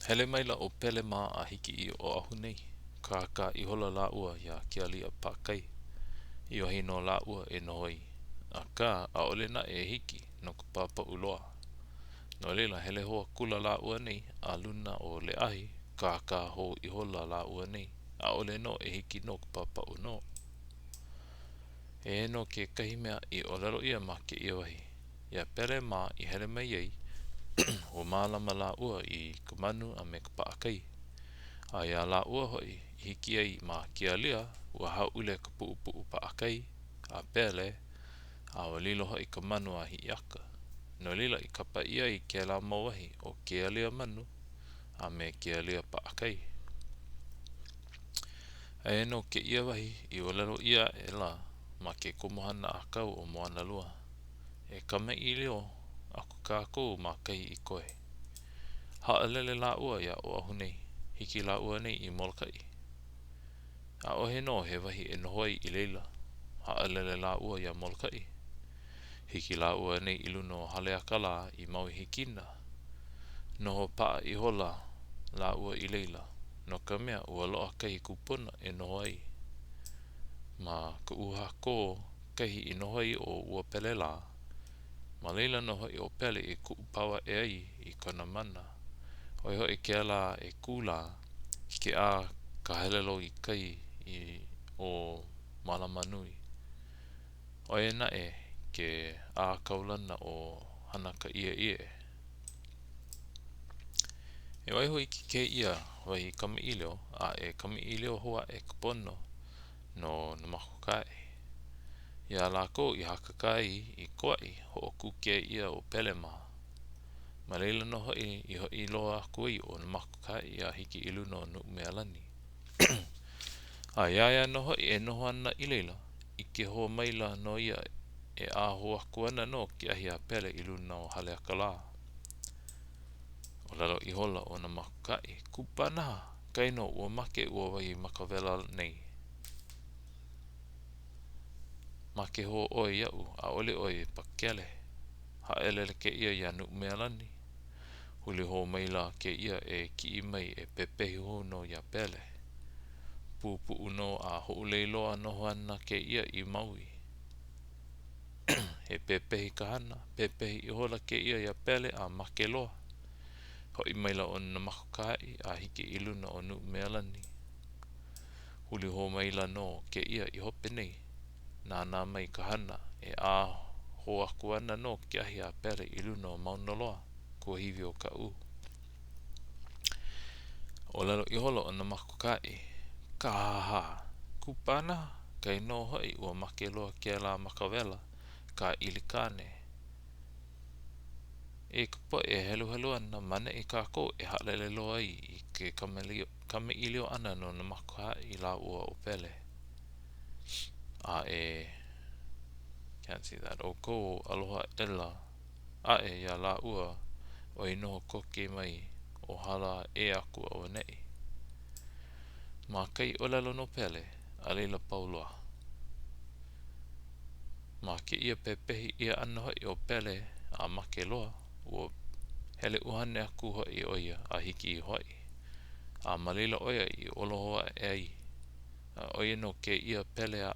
Hele maila ʻo Pele mā a hiki i Oʻahu nei. Kākā ihola lāua iā Kealiʻi-a-Paakai. I wahi no lāua e noho ai. Akā, ʻaʻole naʻe e hiki, no ka pāpaʻu loa. No laila, hele hou akula lāua nei a luna o Lēʻahi, kākā hou ihola lāua nei, ʻaʻole nō e hiki no ka pāpaʻu nō. Eia nō kekahi mea i ʻōlelo ʻia ma kēia wahi. Iā Pele mā i hele mai ai, ua mālama lāua i ka manu a me ka paʻakai. A iā lāua hoʻi i hiki ai ma Keālia, ua hāʻule ka puʻupuʻu paʻakai a Pele, a ua lilo hoʻi ka manu a Hiʻiaka. No laila i kapa ʻia ai kēlā mau wahi ʻo Keālia manu a me Keālia paʻakai. Aia nō kēia wahi i ʻōlelo ʻia aʻela ma ke komohana ʻākau o Moanalua. E kamaʻilio aku kākou ma kahi i koe. Haʻalele lāua iā Oʻahu nei, hiki lāua nei i Molokaʻi. ʻAʻohe nō he wahi e noho ai i laila. Haʻalele lāua iā Molokaʻi. Hiki lāua nei i luna o Haleakalā i Maui Hikina. Noho paʻa ihola lāua i laila, no ka mea, ua loaʻa kahi kupuna e noho ai. Ma Kaʻuhakō kahi i noho ai ʻo ua Pele lā. Ma laila nō hoʻi ʻo Pele i kuʻupau aʻe ai i kona mana. ʻO ia hoʻi kēlā e kū lā i ke ʻā kahelelo i kai i o Mālamanui. ʻO ia naʻe ke ʻā kaulana o Hanakaʻieʻie. E waiho iki kēia wahi kamaʻilio a e kamaʻilio hou aʻe ka pono no Namakokaʻi. Iā lākou i hakakā ai i Kauaʻi, hoʻokuke ʻia ʻo Pele mā. Ma laila nō hoʻi i hoʻi loa aku ai ʻo Namakokaʻi a hiki i luna o Nuʻumealani. A iā ia nō hoʻi e noho ana i laila, ʻike hou maila nō ia e ʻā hou aku ana nō ke ahi a Pele i luna o Haleakalā. ʻŌlelo ihola ʻo Namakokaʻi, Kupanaha! Kainō ua make ua wahi makawela nei. Make hou ʻoe iaʻu, ʻaʻole ʻoe e pakele. Haʻalele kēia iā Nuʻumealani. Huli hou maila kēia e kiʻi mai e pepehi hou nō iā Pele. Pupuʻu nō a hoʻolei loa noho ana kēia i Maui. He pepehi ka hana, pepehi ihola kēia iā Pele a make loa. Hoʻi maila ʻo Namakokahaʻi a hiki i luna o Nuʻumealani. Huli hou maila nō kēia i hope nei. Nānā mai ka hana, e ʻā hou aku ana nō ke ahi a Pele i luna o Maunaloa, kuahiwi o Kaʻū. ʻŌlelo ihola ʻo Namakokahaʻi, Kāhāhā! Kupanaha! Kainō hoʻi ua make loa kēlā makawela, ka ʻilikāne. E ka poʻe e heluhelu ana, ma aneʻi kākou e haʻalele loa ai i ke kamaʻilio ʻana no Namakokahaʻi lāua ʻo Pele. A e can't see that ʻoukou aloha aʻela aʻe iā lāua ʻoi noho koke mai o hala ʻē aku auaneʻi. Ma kai ʻōlelo no Pele, a laila pau loa. Ma kēia pepehi ʻia ʻana hoʻi o Pele a make loa, ua hele ʻuhane aku hoʻi ʻo ia a hiki i Hawaiʻi. A ma laila ʻo ia i ola hou aʻe ai. A ʻo ia nō kēia Pele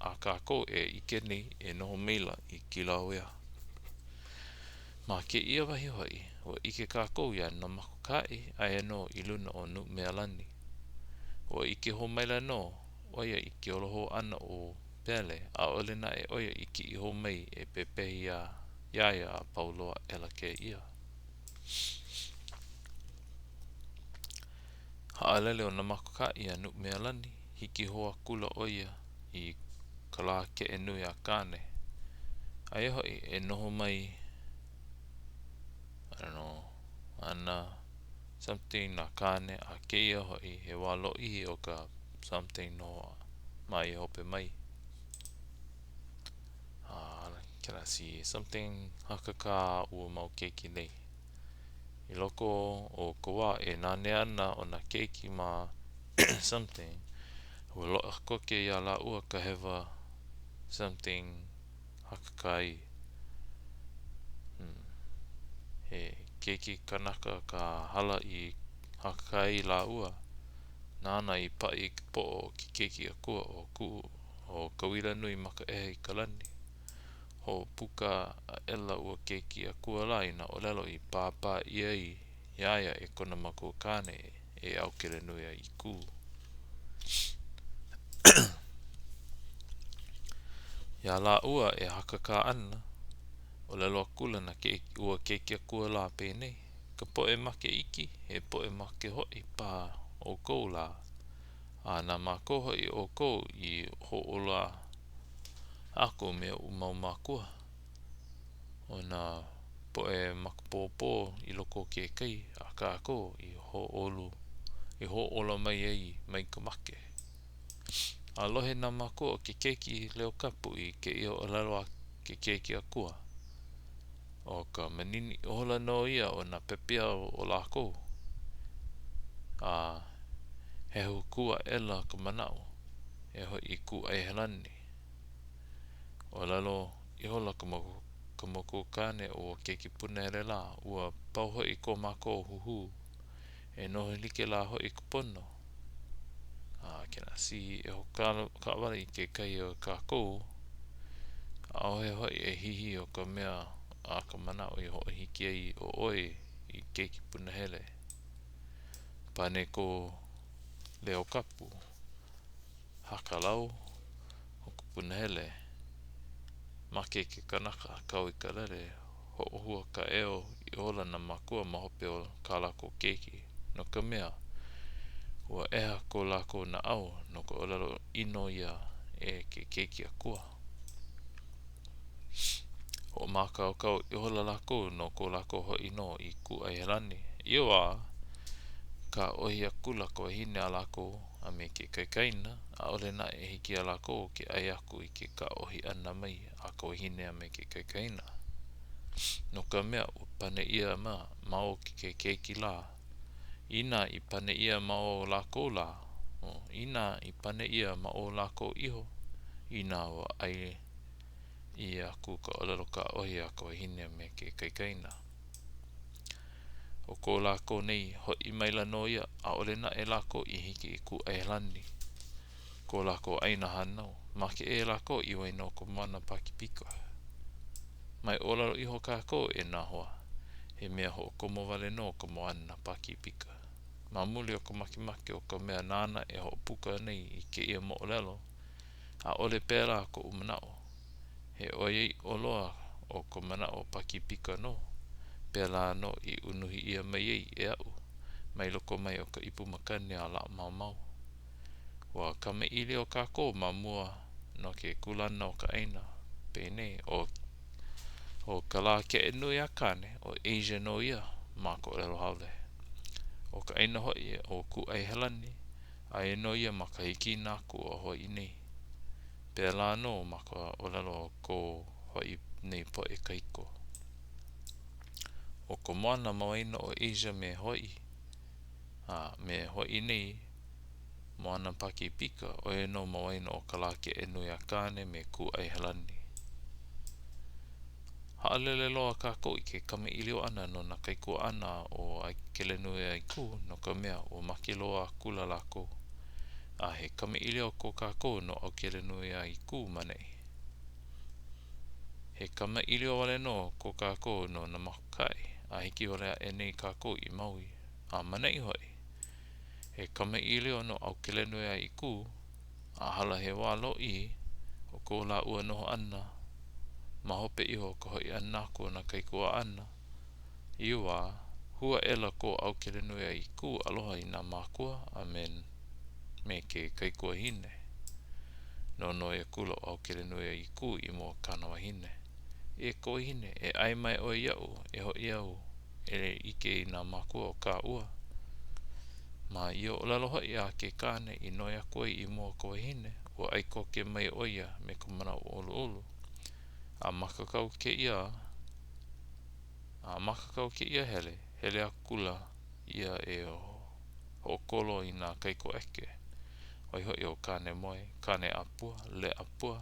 a kākou e ʻike nei e noho maila i Kilauea. Ma kēia wahi hoʻi, ua ʻike kākou iā Namakokaʻi aia nō i luna o Nuʻumealani. Ua ʻike hou maila nō ʻo ia i ke ola hou ʻana o Pele, ʻaʻole naʻe ʻo ia i kiʻi hou mai e pepehi iā iā ia a pau loa aʻela kēia. Haʻalele ʻo Namakokaʻi iā Nuʻumealani, hiki hou akula ʻo ia i Kalākeʻenuiakāne. Aia hoʻi e noho mai, I don't know, ana something nā kāne a kēia hoʻi he wā lōʻihi o ka something noho ma ia hope mai. Uh, can I see something hakakā ua mau keiki nei. I loko o ka wā e nanea ana o nā keiki ma something, ua loaʻa koke iā lāua ka hewa something hakakā i. Hmm. He keiki kanaka ka hala i. Hakakā ai lāua, nāna i paʻi i ke poʻo o ke keiki akua ʻo ʻo Kauilanuimakaʻehakalani. Hoʻopuka aʻela ua keiki akua lā i nā ʻōlelo i pāpā ʻia ai iā ia e kona makuakāne e ʻAukelenuiaʻīkū. Iā lāua e hakakā ana, ʻōlelo akula na ua keiki akua lā penei, Ka poʻe make iki, he poʻe make hoʻi paha ʻoukou lā, a na mākou hoʻi ʻoukou i hoʻōla aku me oʻu mau mākua. ʻO nā poʻe makapōpō i loko o ke kai a kākou i hōʻolu, i hoʻōla mai ai mai ka make. A lohe nā mākua o ke keiki leo kapu i kēia ʻōlelo a ke keiki akua, ʻo ka manini ihola nō ia o nā pepeiao o lākou, a hehukū aʻela ka manaʻo e hoʻi i Kūʻaihelani. ʻŌlelo ihola ka makuakāne o ua keiki punahele lā, Ua pau hoʻi ko mākou huhū. E noho like lā hoʻi ka pono. I cannot see e hoʻokaʻawale i kekahi o kākou. ʻAʻohe hoʻi e hihi o ka mea a ka manaʻo i hoʻohiki ai ʻo ʻoe i keiki punahele. Pane ko leo kapu. Hakalau o ka punahele. Make ke kanaka, kau i ka lele, hoʻohuakaʻeo ihola nā mākua ma hope o kā lākou keiki, no ka mea, ua ʻeha ko lākou naʻau no ka ʻōlelo ʻino ʻia e ke keiki akua. Hoʻomākaukau ihola lākou no ko lākou hoʻi nō i Kūʻaihelani. I ia wā, kāohi akula ka wahine a lākou a me ke kaikaina, ʻaʻole naʻe e hiki iā lākou ke ʻae aku i ke kāohi ʻana mai a ka wahine a me ke kaikaina. No ka mea, ua pane ʻia ma ma o ke keiki lā. Inā i pane ʻia ma o lākou lā, inā i pane ʻia ma o lākou iho, inā ua ʻae ʻia aku ka ʻōlelo kāohi a ka wahine a me ke kaikaina. ʻO ko lākou nei hoʻi maila nō ia, ʻaʻole naʻe lākou i hiki i Kūʻaihelani, ko lākou ʻāina hānau. Make ʻē lākou i waena o ka moana Pākīpika. Mai ʻōlelo iho kākou e nā hoa, he mea hoʻokomo wale nō ka moana Pākīpika. Ma muli o ka makemake o ka mea nāna e hoʻopuka nei i kēia moʻolelo, ʻAʻole pēlā koʻu manaʻo. He ʻoiaʻiʻo loa ʻo ka manaʻo Pākīpika nō. Pēlā nō i unuhi ʻia mai ai e aʻu, mai loko mai o ka ipu makani a Laʻamaomao. Ua kamaʻilio kākou ma mua no ke kūlana o ka ʻāina, penei, ʻo ʻo ka lākeʻe nui a Kāne, ʻo Asia nō ia ma ka ʻōlelo haole. ʻO ka ʻāina hoʻi ʻo Kūʻaihelani, Aia nō ia ma ka hikina aku o Hawaiʻi nei. Pēlā nō ma ka ʻōlelo o ko Hawaiʻi nei poʻe kahiko. ʻO ka moana ma waena o Asia me Hawaiʻi, a me Hawaiʻi nei, Moana Pākīpika, ʻo ia nō ma waena o ka lākeʻe nui a Kāne me Kūʻaihelani. Haʻalele loa kākou i ke kamaʻilio ʻana no nā kaikuaʻana o ʻAukelenuiaʻīkū no ka mea, ua make loa akula lākou. A he kamaʻilio ko kākou no ʻAukelenuiaʻīkū ma neʻi. He kamaʻilio wale nō ko kākou no Nāmakaokaʻi a hiki wale aʻe nei kākou i Maui, a ma neʻi hoʻi. He kamaʻilio no ʻAukelenuiaʻīkū, a hala he wā lōʻihi o ko lāua noho ʻana ma hope iho o ka hoʻi ʻana aku o nā kaikuaʻana. I ia wā, hū aʻela ko ʻAukelenuiaʻīkū aloha i nā mākua a me me ke kaikuahine. Nonoi akula ʻo ʻAukelenuiaʻīkū i mua o kāna wahine, E ka wahine, e ʻae mai ʻoe iaʻu e hoʻi au e ʻike i nā mākua o kāua. Ma ia ʻōlelo hoʻi a ke kāne i noi aku ai i mua o ka wahine, ua ʻae koke mai ʻo ia me ka manaʻo ʻoluʻolu. A makakau kēia, a makakau kēia hele, hele akula ia e hoʻokolo i nā kaikoʻeke, ʻo ia hoʻi ʻo Kānemoe, Kāneʻāpua, Leʻāpua,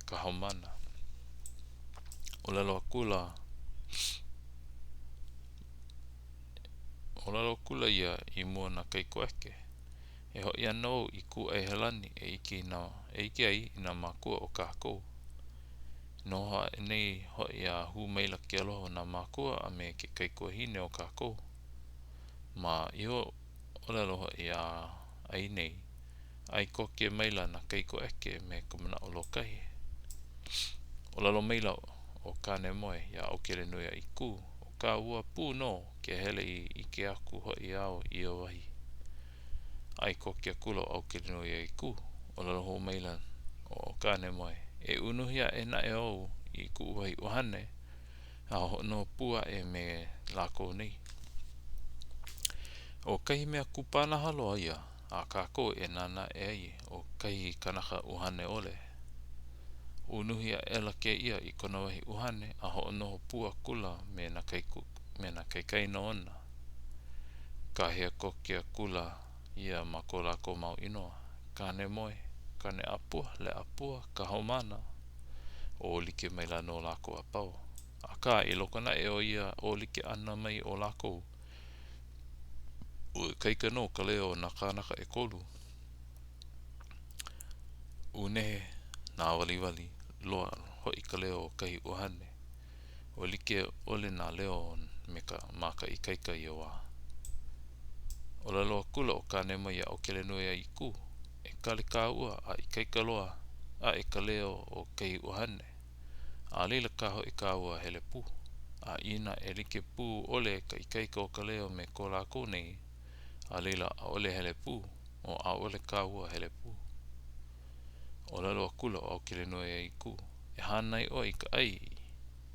ka haumāna. ʻŌlelo akula. ʻŌlelo akula ia i mua o nā kaikoʻeke, E hoʻi ana wau i Kūʻaihealani e ʻike ai i nā mākua o kākou. Noho aʻe nei hoʻi a hū maila ke aloha o nā mākua a me ke kaikuahine o kākou. Ma ia ʻōlelo hoʻi a ai nei, ʻae koke maila nā kaikoʻeke me ka manaʻo lōkahi. ʻŌlelo maila ʻo Kānemoe iā ʻAukelenuiaʻīkū, ʻO kāua pū nō ke hele i ʻike aku hoʻi au i ia wahi. ʻAe koke akula ʻo ʻAukelenuiaʻīkū. ʻŌlelo hou maila ʻo Kānemoe, E unuhi aʻe naʻe au i kuʻu wahi ʻuhane a hoʻonoho pū aʻe me lākou nei. ʻO kahi mea kupanaha loa ia a kākou e nānā aʻe ai ʻo kahi kanaka ʻuhane ʻole. Unuhi aʻela kēia i kona wahi ʻuhane a hoʻonoho pū akula me nā me nā kaikaina ona. Kāhea koke akula ia ma ko lākou mau inoa, Kānemoe, Kāneʻāpua, Leʻāpua, Kahaumana. ʻŌ like maila nō lākou a pau. Akā, i loko naʻe o ia ʻō like ʻana mai o lākou, ua ikaika nō ka leo o nā kānaka ʻekolu. ʻUnehe, nāwaliwali loa hoʻi ka leo o kahi ʻuhane. Ua like ʻole nā leo me ka ma ka ikaika ia wā. ʻŌlelo akula ʻo Kānemoe iā ʻAukelenuiaʻīkū, E kale kāua a ikaika loa aʻe ka leo o kahi ʻuhane. A laila kā hoʻi kāua hele pū. A inā e like pū ʻole ka ikaika o ka leo me ko lākou nei, a laila ʻaʻole hele pū, o ʻaʻole kāua hele pū. ʻŌlelo akula ʻo ʻAukelenuiaʻīkū, E hānai ʻoe i ka ʻai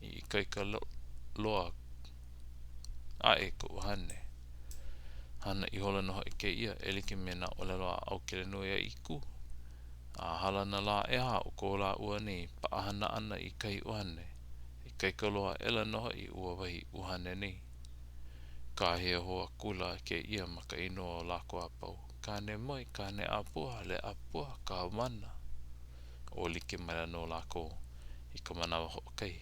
i ikaika loa aʻe ka ʻuhane. Hana ihola nō hoʻi kēia e like me nā ʻōlelo a ʻAukelenuiaʻīkū. A hala nā lā ʻehā o ko lāua nei paʻahana ʻana i kahi ʻuhane, ikaika loa aʻela nō hoʻi ua wahi ʻuhane nei. Kāhea hou akula kēia ma ka inoa o lākou a pau, Kānemoe, Kāneʻāpua, Leʻāpua, Kahaumana. ʻŌ like maila nō lākou i ka manawa hoʻokahi.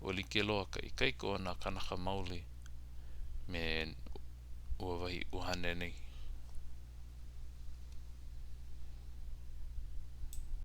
Ua like loa ka ikaika o nā kānaka maoli me ua wahi ʻuhane nei.